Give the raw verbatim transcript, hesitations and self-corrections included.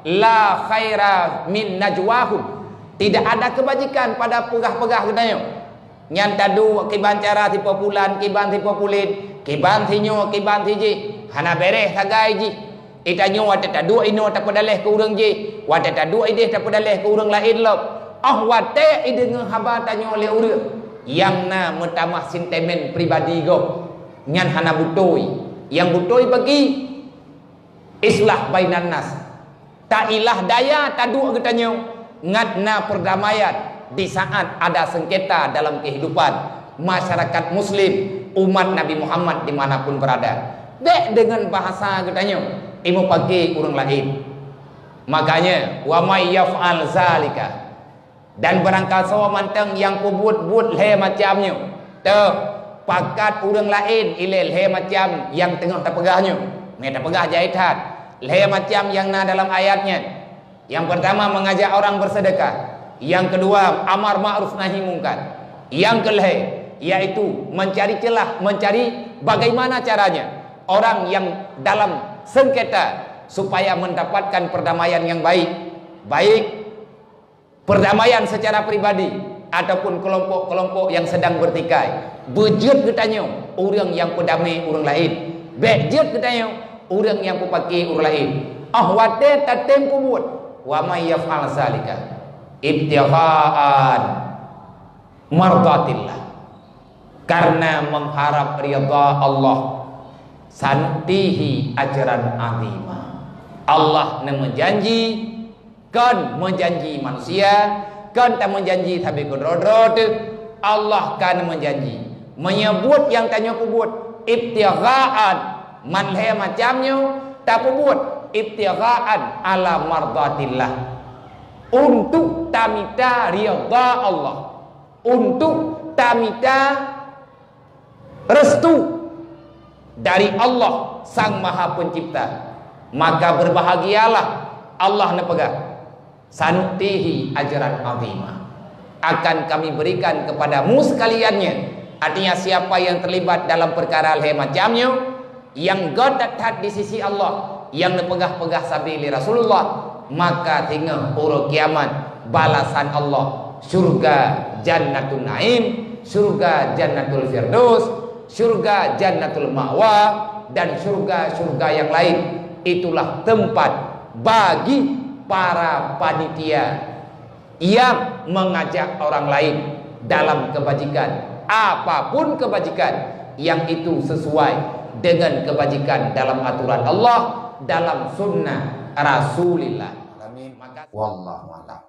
La khaira min najwahum. Tidak ada kebajikan pada peugah-peugah geutanyoe. Nyan taduek kiban cara sipopulan, kiban sipopulit, kiban sinyoe, kiban sijih. Hana bèrèh sagai jih. Itanyoe watèe taduek inoe tapeudaleh keu ureueng jih, watèe taduek ideh tapeudaleh keu ureueng laén lom. Óh watèe ideungoe haba tanyoe lé ureueng nyang na meutamah sintimen pribadi gob, nyan hana beutôi. Nyang beutôi bagi islah bainan nas. Tailah daya taduek geutanyoe ngat na perdamaian di saat ada sengketa dalam kehidupan masyarakat muslim umat Nabi Muhammad di mana pun berada. Bèk deungon bahasa geutanyoe imeupaké ureueng laén. Makanya, wa may yaf'al zalika, dan barangkasoe mantong nyang peubuet-buet lhèe macam nyoe, teuh, pakat ureueng laén ilèe lhèe macam nyang teungoh tapeugah nyoe. Mé tapeugah jai that, lhèe macam nyang na dalam ayat nyan. Yang pertama, mengajak orang bersedekah. Yang kedua, amar ma'ruf nahi mungkar. Yang kelhèe, yaitu mencari celah, mencari bagaimana caranya orang yang dalam sengketa supaya mendapatkan perdamaian yang baik. Baik perdamaian secara pribadi ataupun kelompok-kelompok yang sedang bertikai. Beujeuet geutanyoe ureueng nyang peudamé ureueng laén. Bèk jeuet geutanyoe ureueng nyang peupaké ureueng laén. Óh watèe tatém peubuet, wa may yaf'al zalika ibtigha'an mardatillah, karena mengharap ridha Allah, sanu'tihi ajran azima. Allah neumeujanji, kon meujanji manusia, kon tameujanji sabe keudroe-droe teuh. Allah ka neumeujanji, meunyoe buet nyang tanyoe peubuet ibtigha'an, man lhèe macam nyoe tapeubuet ibtigha'an ala mardatillah, untuk tamita ridha Allah, untuk tamita restu dari Allah Sang Maha Pencipta, maka berbahagialah. Allah neupeugah, "Sanu'tihi ajran azima." Akan Kami berikan kepadamu sekaliannya. Artinya, siapa yang terlibat dalam perkara lhèe macam nyoe, nyang göt that-that di sisi Allah, nyang neupeugah-peugah sabe lé Rasulullah, maka singoh uroe kiamat balasan Allah syurga Jannatun Naim, syurga Jannatul Firdaus, syurga Jannatul Ma'wa, dan syurga-syurga yang lain. Itulah tempat bagi para panitia yang mengajak orang lain dalam kebajikan, apapun kebajikan yang itu sesuai dengan kebajikan dalam aturan Allah, dalam sunnah Rasulillah. Amin. Maka, wallahu a'lam.